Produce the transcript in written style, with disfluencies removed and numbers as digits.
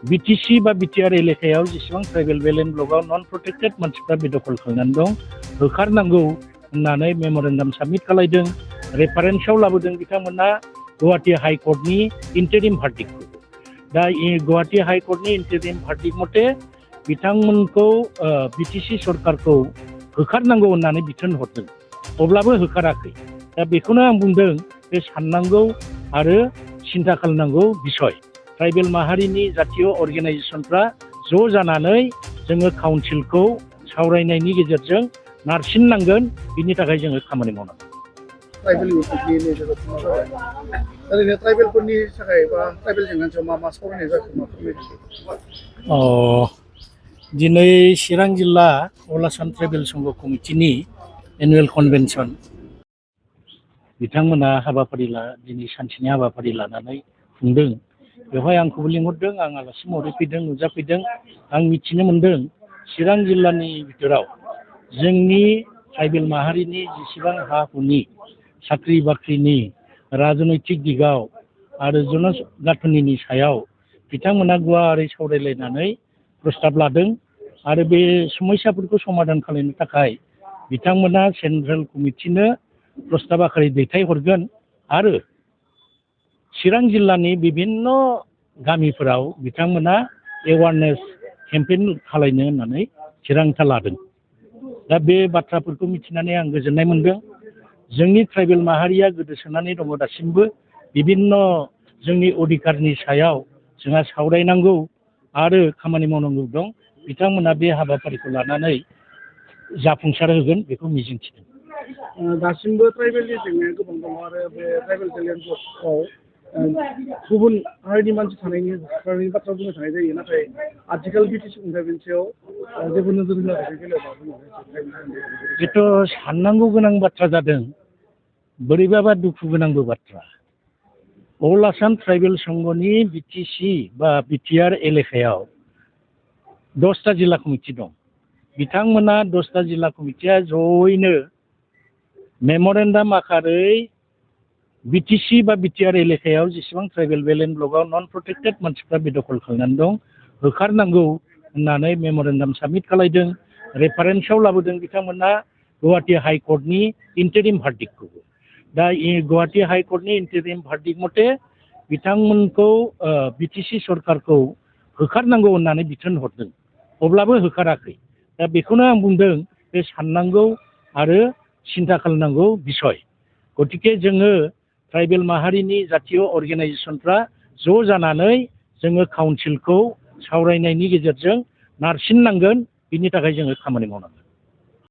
BTC बा BTR एलेकायाव जेसेबां tribal बेलेन्ड ब्लकआव नन प्रटेक्टेड मानसिफ्रा बेदखल खालामनानै दं होखारनांगौ होननानै मेमरेन्डाम साबमिट खालामदों। रेफारेन्सआव लाबोदों बिथांमोना गुवाहाटी हाइकर्टनि इन्टारिम भार्डिक्टखौ। दा गुवाहाटी हाइकर्टनि इन्टारिम भार्डिक्ट मथे बिथांमोनखौ बिटिसि सरकारखौ होखारनांगौ होननानै बिथोन हरदों, अब्लाबो होखाराखै। दा बेखौनो आं बुंदों बे साननांगौ आरो सिन्था खालामनांगौ बिसय। ट्राइबेल माहारिनि जातीय अर्गेनाइजेसनफ्रा ज' जानानै जोङो काउन्सिलखौ सावरायनायनि गेजेरजों नारसिननांगोन, बिनि थाखाय जोङो खामानि मावनांगोन। ट्राइबेल ओरैनो ट्राइबेलफोरनि थाखाय बा ट्राइबेल जेंनानि मा मा सावरायनाय जाखो मा फोरमायदों? दिनै चिरां जिल्ला अल आसाम ट्राइबेल संघ कमिटिनि एनुवेल कनभेनसन बिथांमोना दिनै सानसेनि हाबाफारि लानानै खुंदों। बेवहाय आंखौबो लिंहरदों, आं आलासि महरै फैदों, नुजाफैदों। आं मिथिनो मोन्दों चिरां जिल्लानि बिथोराव जोंनि ट्राइबेल माहारिनि जेसेबां हा हुनि, साख्रि बाख्रिनि, राजनैतिक दिगाव आरो जनगाथनिनि सायाव बिथांमोना गुवारै सावरायलायनानै प्रस्ताब लादों आरो बे समस्याफोरखौ समाधान खालामनो थाखाय बिथांमोना सेन्ट्रेल कमिटिनो प्रस्ताब आकारै दैथायहरगोन आरो चिरां जिल्लानि बिभिन्न गामिफोराव बिथांमोना एवारनेस केम्पेइन खालामनो होननानै थिरांथा लादों। दा बे बाथ्राफोरखौ मिथिनानै आं गोजोननाय मोनदों। जोंनि ट्राइबेल माहारिया गोदोसोनानै दङ दासिमबो। बिभिन्न जोंनि अधिकारनि सायाव जोंहा सावरायनांगौ आरो खामानि मावनांगौ दं। बिथांमोना बे हाबाफारिखौ लानानै जाफुंसार होगोन बेखौ मिजिंथिदों। दासिमबो ट्राइबेलनि जेंनाया गोबां दङ आरो बे ट्राइबेल बेलेन्सआव गुबुन हारिनि मानसि थानायनि बाथ्रा बुंनो थानाय जायो, नाथाय आथिखाल बिटिसि खुंथायनि सायाव जेबो नोजोर होआखै। बेथ' साननांगौ गोनां बाथ्रा जादों, बोरैबाबा दुखु गोनांबो बाथ्रा। अल आसाम ट्राइबेल संघनि बिटिसि बा बिटिआर एलेकायाव 10टा जिल्ला कमिटि दं। बिथांमोना 10टा जिल्ला कमिटिया जयैनो मेमरेन्डाम आकारै बिटिसि बा बिटिआर एलेकायाव जेसेबां ट्राइबेल बेलेन्ड ब्लकआव नन प्रटेक्टेड मानसिफ्रा बेदखल खालामनानै दं होखारनांगौ होननानै मेमरेन्डाम साबमिट खालामदों। रेफारेन्सआव लाबोदों बिथांमोना गुवाहाटी हाइकर्टनि इन्टारिम भार्डिक्टखौबो। दा गुवाहाटी हाइकर्टनि इन्टारिम भार्डिक्ट मथे बिथांमोनखौ बिटिसि सरकारखौ होखारनांगौ होननानै बिथोन हरदों, अब्लाबो होखाराखै। दा बेखौनो आं बुंदों बे साननांगौ आरो सिन्था खालामनांगौ बिसय। गतिके जोङो ट्राइबेल माहारिनि जातीय अर्गेनाइजेसनफ्रा ज' जानानै जोङो काउन्सिलखौ सावरायनायनि गेजेरजों नारसिननांगोन, बिनि थाखाय जोङो खामानि मावनांगोन।